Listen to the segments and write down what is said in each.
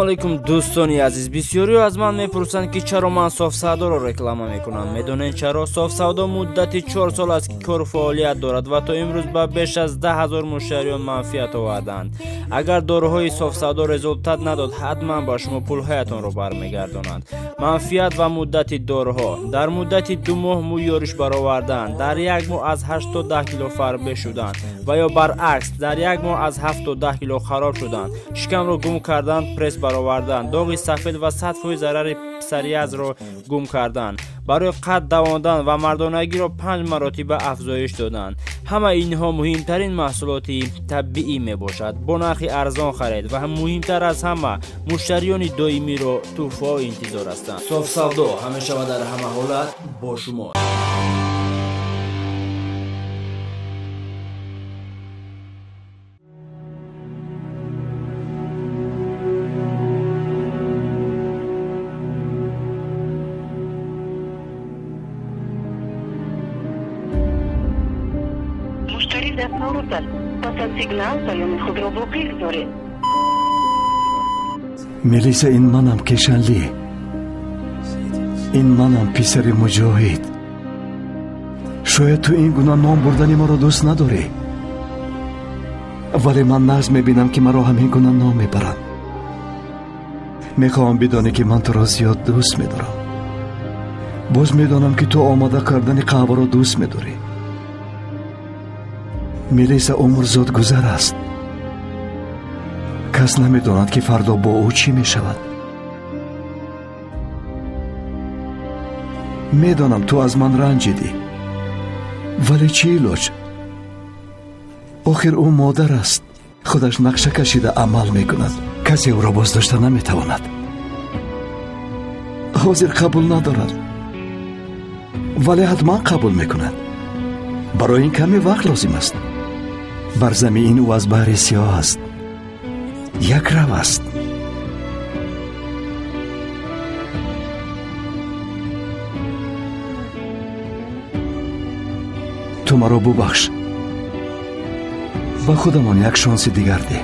Алайкум дӯстони азиз. Бисёриҳо аз ман мепурсанд, ки чаро ман Софсавдоро реклама мекунам. Медонед чаро? Софсавдо муддати 4 сол аст, ки кору фаъолият дорад ва то имрӯз ба беш аз 10 000 муштариён манфиат оварданд. Агар доруҳои Софсавдо результат надод, ҳатман ба шумо пулҳоятонро бармегардонанд. Манфиат ва муддати доруҳо: дар муддати 2 моҳ мӯй ёриш баровардан, дар як моҳ аз 8 то 10 кило фарбе шудан ва ё баръакс, дар як моҳ аз 7 то 10 кило хароб шудан, шикамро гум кардан, пресс баровардан, доғи сафед ва 100% зарари псориазро гум кардан, барои қад давондан ва мардонагиро панҷ маротиба афзоиш додан. Ҳама инҳо муҳимтарин маҳсулоти табиӣ мебошад. Бо нархи арзон харед ва муҳимтар аз ҳама, муштариёни доимиро тӯҳфаҳо интизор ҳастанд. Софсавдо ҳамеша ва дар ҳама ҳолат бо шумо. Муштарӣ дастнорус аст. Пас аз сигнал паёми худро боқӣ гузоред. Мелиса, ин манам, Кешанли. Ин манам, писари Муҷоҳид. Шояд ту ин гуна ном бурдани маро дӯст надорӣ, вале ман нағз мебинам, ки маро ҳамин гуна ном мебаранд. Мехоҳам бидонӣ, ки ман туро зиёд дӯст медорам. Боз медонам, ки ту омода кардани қаҳваро дӯст медорӣ. Мелиса, умр зудгузар аст. Кас намедонад, ки фардо бо ӯ чӣ мешавад. Медонам, ту аз ман ранҷидӣ, вале чӣ илоҷ? Охир ӯ модар аст. Худаш нақша кашида амал мекунад. Касе ӯро боздошта наметавонад. Ҳозир қабул надорад, вале ҳатман қабул мекунад. Барои ин каме вақт лозим аст. Бар замин ӯ аз баҳри сиёҳ аст, якрав аст. Ту маро бубахш. Ба худамон як шонси дигар деҳ.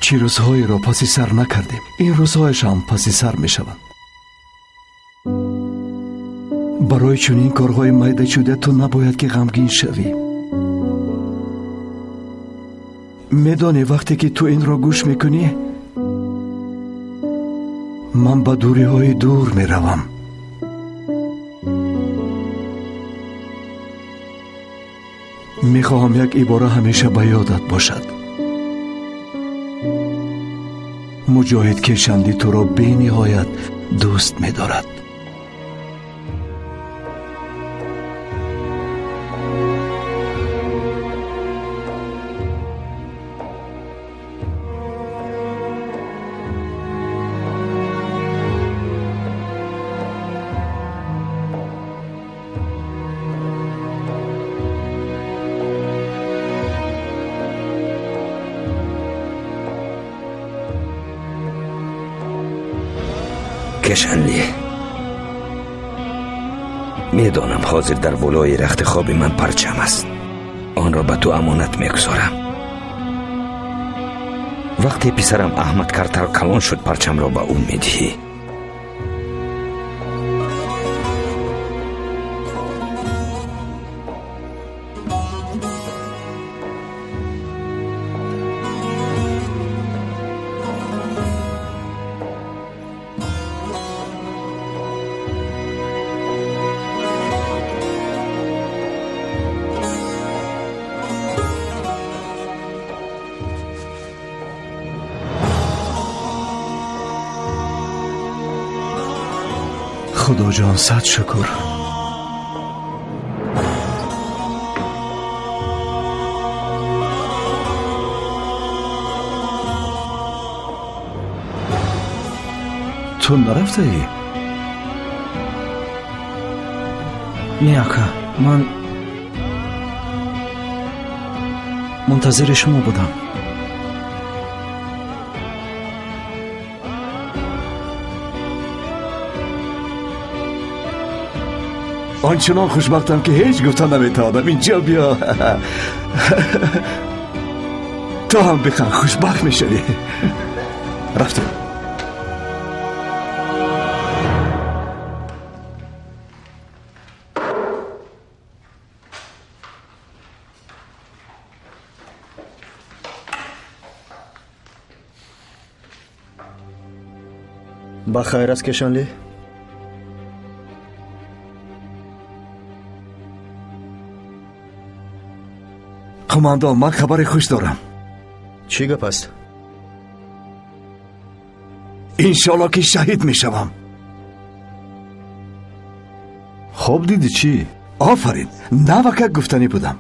Чӣ рӯзҳоеро паси сар накардем, ин рӯзҳояшам паси сар мешаванд. Барои чунин корҳои майдачуда ту набояд ки ғамгин шавӣ. Медонӣ, вақте ки ту инро гӯш мекунӣ, ман ба дуриҳои дур меравам. Мехоҳам як ибора ҳамеша ба ёдат бошад: Муҷоҳид Кешандӣ туро бениҳоят дӯст медорад. Кешанли, медонам, ҳозир дар болои рахти хоби ман парчам аст. Онро ба ту амонат мегузорам. Вақте писарам Аҳмад Картал калон шуд, парчамро ба ӯ медиҳӣ. Худоҷон, сад шукр. Ту нарафтаӣ? Не, ака, ман мунтазири шумо будам. Ончунон хушбахтам, ки ҳеҷ гуфта наметавонам. Инҷо биё. Ту Ту ҳам биханд, хушбахт мешавӣ. Рафтем. Ба хайр аст, Кешанли? Қумандон, ман хабари хуш дорам. Чӣ гап аст? Иншоалло ки шаҳид мешавам. Хоб дидӣ чӣ? Офарин, навакак гуфтанӣ будам.